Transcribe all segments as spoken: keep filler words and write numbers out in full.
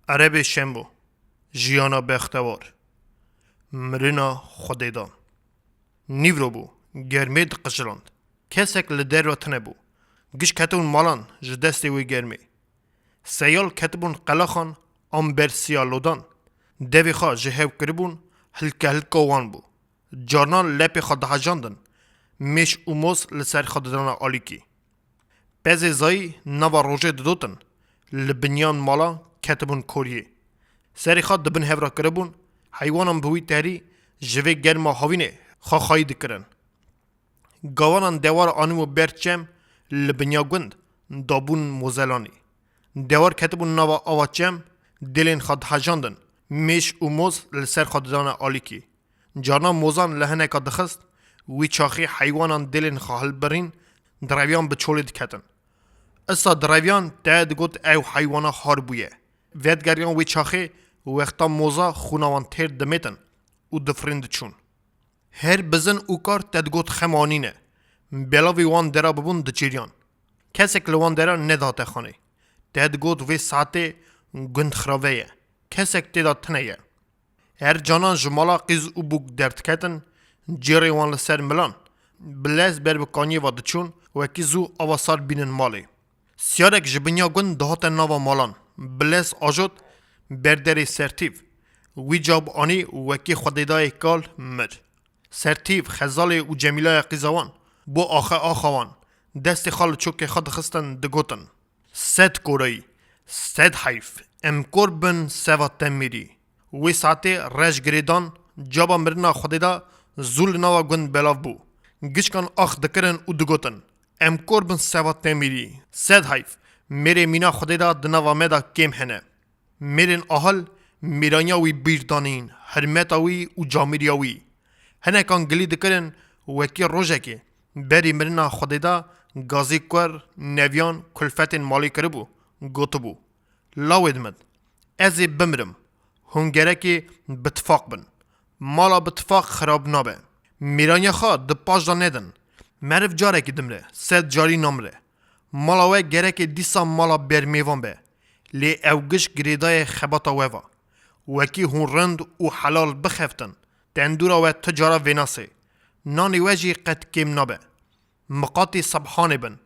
Erebê şem bû. Jiyana bextewar. Mirina Xwedêdan. Nîvro bû. Germê diqijiland. Kesek li derve tune bû. Giş ketibûn malan ji destê wê germê. Seyal ketibûn qelaxan, an ber siya lodan. Devê xwe ji hev kiribûn, hilke hilka wan bû. Carnan lepê xwe dihejandin. Mêş û moz li ser xwe didana alîkî. Pezê zayî nava rojê didotin, li binyan mala ketibûn koriyê. Serê xwe di bin hev re kiribûn, heywanan bi wî terî ji vê germa havînê xwe xayî dikirin. Gavanan dewar anîbû ber çem, li binya gund dabûn mozelanî. Dewar ketibûn nava ava çem, dilên xwe dihejandin, mêş û moz li ser xwe didane alîkî. Carna mozan li hineka dixist, wî çaxî heywanan dilên xwe hilbirîn, direviyan bi çolê diketin. Isa direviyan te digot ew heywana har bûye. Vedgeriyan wî çaxê, wexta moza xûna wan têr dimêtin û difirîn diçûn. Her bizin û kar te digot xem anîne. Belavî wan dera bibûn dicêriyan. Kesek li wan dera nedihate xanê. Te digot vê saetê gund xirave ye. Kesek tê de tune ye. Her canan ji mala qîz û bûk derdiketin, cêrê wan li ser milan, bi lez ber bi kaniyê ve diçûn, wekî zû ava sar bînin malê. Siyarek ji binya gund dihate nava malan, bi lez ajot ber derê Sertîv. Wî cab anî wekî xwedêdayê kal mir. Sertîv, Xezalê û Cemîlaya qîza wan, bo axe axa wan, destê xwe li çokê xwe dixistin, digotin. Sed korayî, sed heyf, em kor bin seva te mirî. Wê saetê reş girêdan, caba mirina Xwedê de zû li nava gund belav bû. Gişkan ax dikirin û digotin, em kor bin seva te mirî. Sed heyf, mêrê mîna Xwedê de di nava me de kêm hene. Mêrên ahil, mêraniya wî bîr danîn, hirmeta wî û camêriya wî. Hinekan gilî dikirin, wekî rojekê, berî mirina Xwedê de gazî kur, neviyan, kulfetên malê kiribû, gotibû, lawê dimit, ez ê bimirim, hûn gerekê bi tifaq bin. Mala bi tifaq xirab nabe. Mêraniya xwe di paş de nedin. Meriv carekî dimre, sed carî namire. Mala we gerekê dîsa mala bermêvan be. Lê ew giş girêdayê xebata we va. Wekî hûn rind û helal bixeftin, tendûra we tu cara vênasê. Nanê we jî qet kêm nabe. Miqatî sebhanê bin.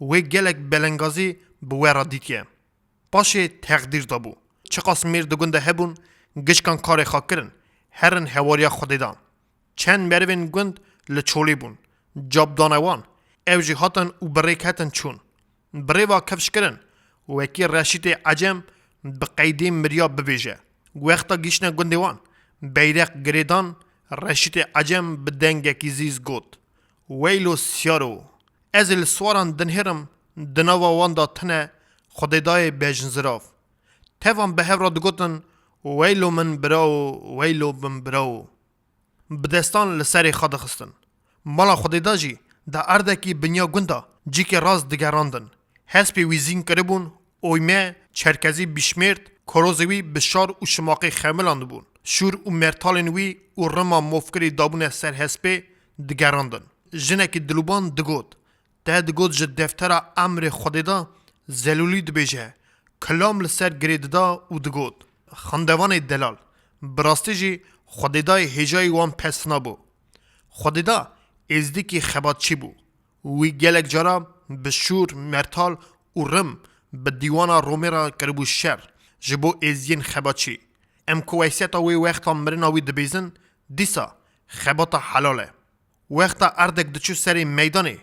Wê gelek belengazî bi we re dîtiye. Paşê teqdîr dabû. Çiqas mêr di gund de hebûn, gişkan karê xwe kirin, herin hewariya Xwedê de. Çend merivên gund li çolê bûn. Cab dane wan. Ew jî hatin û bi rê ketin çûn. Bi rê ve kifş kirin. Wekî Reşîtê Ecem bi qeydê miriya bibêje. Wexta gihîştine gundê wan, beyreq girêdan, Reşîtê Ecem bi dengekî zîz got, Weylo siyaro! Ez ê li siwaran dinihêrim, di nava wan de tune Xwedêdayê bejnzirav. Tevan bi hev re digotin, Weylo min birao, weylo min birao. Bi destan li serê xwe dixistin. Mala Xwedêda jî di erdekî binya gund de cîkê rast digerandin. Hespê wî zîn kiribûn, oyme, çerkezî bîşmêrt, korozê wî bi şar û şimaqê xemilandibûn. Şûr û mertalên wî û rima movkirî dabûne ser hespê, digerandin. Jinekî dilûban digot, Te digot ji deftera emrê Xwedê de zelûlî dibêje, kilam li ser girê dida û digot, Xindevanê delal, bi rastî jî Xwedêdayê hêjayî wan pes nabû. Xwedêda êzdîkî xebatçî bû. Wî gelek cara bi şûr, mertal û rim bi dîwana Romê re kiribû şer, ji bo êzdiyên xebatçî. Em ku weyseta wê wexta mirina wî dibêzin, dîsa xebata helal e. Wexta erdek diçû serê meydanê,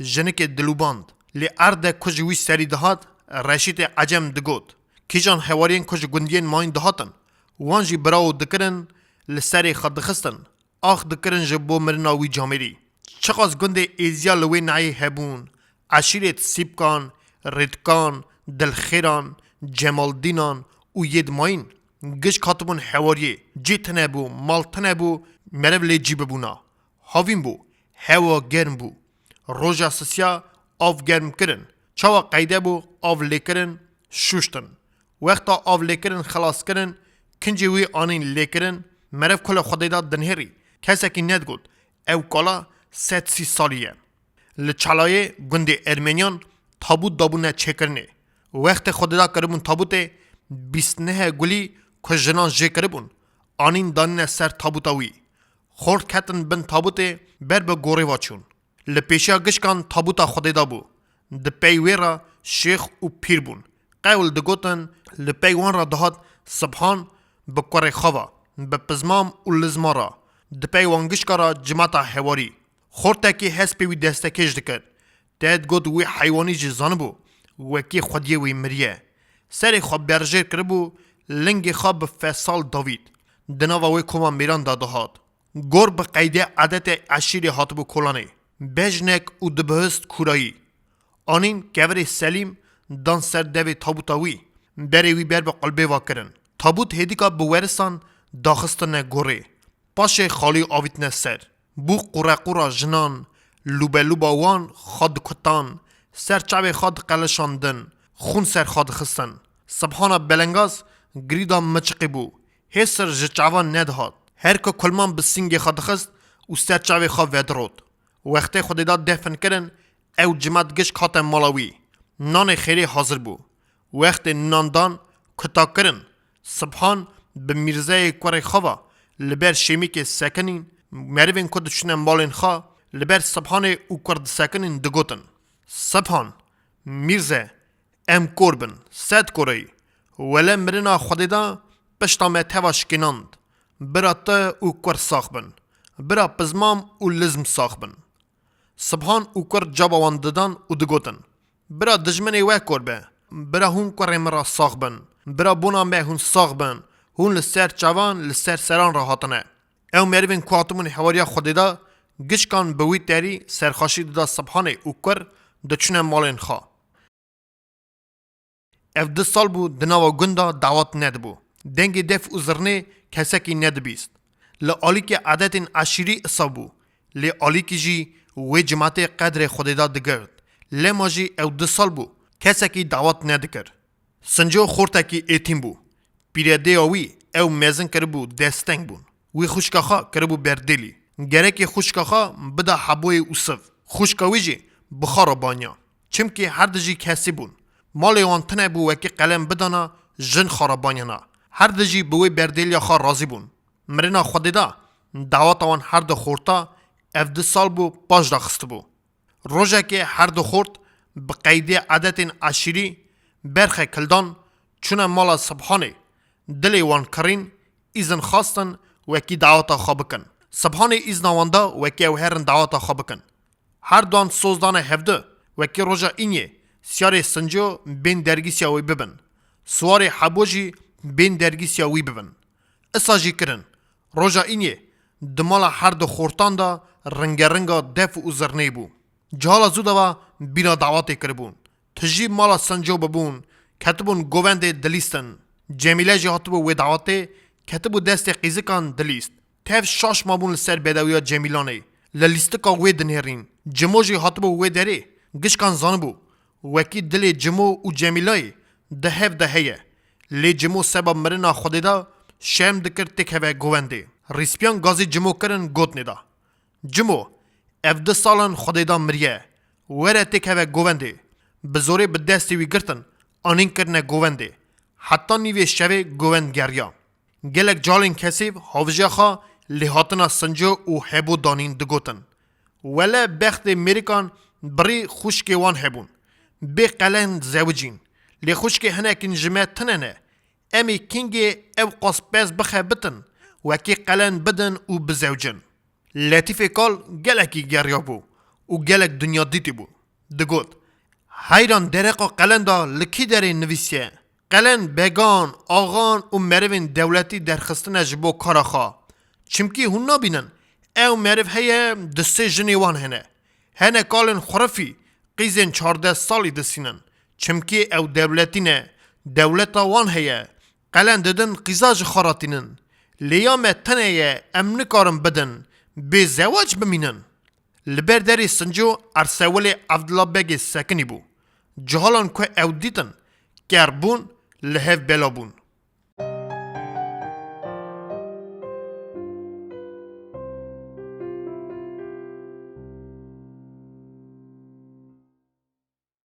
jinikê dilûband. Lê erdek ku ji wî serî dihat, Reşîtê Ecem digot, Kîjan hewariyên ku ji gundiyên mayîn dihatin, wan jî birao dikirin, li serê xwe dixistin, ax dikirin ji bo mirina wî camêrî. Çiqas gundê êziya li wê nehê hebûn, eşîrêt Sîpkan, Rêdkan, Dilxêran, Cemaldînan û yêd mayîn, gişk hatibûn hewariyê, cî tune bû, mal tune bû, meriv lê cî bibûna. Havîn bû, hewa germ bû. Roja sisiya av germ kirin. Çawa qeyde bû, av lê kirin, şûştin. Wexta av lê kirin, xilas kirin, kincê wî anîn lê kirin, meriv ku li Xwedê de dinihêrî, kesekî nedigot, ew kala sed sî salî ye. Li Çalayê gundê Ermeniyan tabût dabûne çêkirinê. Wextê Xwedê de kiribûn tabûtê, bîst nehê gulî ku jinan jê kiribûn, anîn danîne ser tabûta wî. Xort ketin bin tabûtê, ber bi gorê ve çûn. Li pêşiya gişkan tabûta Xwedê de bû. Di pey wê re şêx û pîr bûn. Qewl digotin, li pey wan re dihat Sibhan bi kurê xwe ve, bi pizmam û lizma re, di pey wan gişka re cimata hewarî. Xortekî hespê wî destekêş dikir. Te digot wî heywanî jî zanibû, wekî xwediyê wî miriye. Serê xwe berjêr kiribû, lingê xwe bi fesal davît. Di nava wê koma mêran de dihat. Gor bi qeydê edetê eşîrê hatibû kolanê. Bejnek û dibihist kûrayî. Anîn kevirê Selîm dan ser devê tabûta wî. Berê wî ber bi qulbê ve kirin. Tabût hêdîka bi werisan daxistine gorê. Paşê xalî avîtine ser. Bû qurequra jinan, lûbelûba wan xwe dikutan, ser çavê xwe diqeleşandin, xûn ser xwe dixistin. Sibhana belengaz girîda miçiqî bû. Hêsir ji çavan nedihat. Her ku kulman bi sîngê xwe dixist û ser çavê xwe vedirot. Wextê Xwedê da defin kirin, ew cimat gişk hate mala wî. Nanê xêrê hazir bû. Wextê nan dan kuta kirin, Sibhan bi Mîrzeyê kurê xwe ve li ber şêmîkê sekinîn, merivên ku diçûne malên xwe li ber Sibhanê û kur disekinîn digotin, Sibhan, Mîrze, em kor bin, sed koreyî. Wele mirina Xwedê da pişta me teva şikênand. Bira te û kur sax bin. Bira pizmam û lizm sax bin. Sibhan û kur caba wan didan û digotin, Bira dijminê we kor be. Bira hûn kurê min re sax bin. Bira bona me hûn sax bin. Hûn li ser çavan, li ser seran re hatine. Ew merivên ku hatibûn hewariya Xwedê de, gişkan bi wî terî serxaşî dida Sibhanê û kur diçûne malên xwe. Ev du sal bû di nava gund de dawet nedibû. Dengê def û zirnê kesekî nedibîst. Li alîkê edetên eşîrî isa bû. Lê alîkî jî wê cimatê qedrê Xwedê de digirt. Lema jî ew du sal bû kesekî dawet nedikir. Sinco xortekî êtîm bû. Pîredêya wî ew mezin kiribû desteng bûn. Wî xwişka xwe kiribû berdêlî. Gerekê xwişka xwe bida Heboyê û Siv. Xwişka wî jî bi xwe re banya. Çimkî her dijî kesî bûn. Malê wan tine bû wekî qelen bidana jin xwe re banyana. Her dijî bi wê berdêliya xwe razî bûn. Mirina Xwedê de daweta wan her du xorta ev du sal bû paş de xistibû. Rojekê her du xort bi qeydê edetên eşîrî berxe kildan çûne mala Sibhanê. Dilê wan kirîn, îzin xwestin wekî daweta xwe bikin. Sibhanê îzna wan da wekî ew herin daweta xwe bikin. Her duan soz dane hevdu wekî roja îniyê siyarê Sinco bên dergîsiya wî bibin. Siwarê Hebo jî bên dergîsiya wî bibin. Isa jî kirin. Roja îniyê di mala her du xortan de ringe ringa def û zirnê bû. Cihala zû de ve bîra dawetê kiribûn. Tijî mala Sinco bibûn, ketibûn govendê dilîstin. Cemîle jî hatibû wê dawetê, ketibû destê qîzikan dilîst. Tev şaş mabûn li ser bedewiya Cemîlanê. Li lîstika wê dinêrîn. Cimo jî hatibû wê derê, gişkan zanibû. Wekî dilê Cimo û Cemîlayê di hev de heye. Lê Cimo seba mirina Xwedê de şerm dikir têkeve govendê. Rîspiyan gazî Cimo kirin gotnê de. Cimo, ev du sal in Xwedê da miriye. Were têkeve govendê. Bi zorê bi destê wî girtin, anîn kirine govendê. Heta nîvê şevê govend geriya. Gelek calên kesîv havijiya xwe lêhatina Sinco û Hebo danîn digotin. Wele bextê mêrikan birî xwişkê wan hebûn. Bê qelen zewicîn. Lê xwişkê hinekîn ji me tine ne. Em ê kingê ew qas pez bixebitin, wekî qelen bidin û bizewcin. Letîfê kal gelekî geriyabû û gelek dinya dîtî bû. Digot, Heyran dereqa qelen de li kî derê nivîsiye? Qelen began, axan û merivên dewletî derxistine ji bo kara xwe. Çimkî hûn nabînin, ew meriv heye, du sê jinê wan hene. Hene kalên xurifî, qîzên çardeh salî disînin. Çimkî ew dewletî ne, dewleta wan heye. Qelen didin qîza ji xwe re tînin. Lê ya me tine ye, em nikarin bidin, bê zewac bimînin. Li ber derê Sinco ersewilê Evdila Begê sekinî bû. Cihalan ku ew dîtin, ker bûn, li hev bela bûn.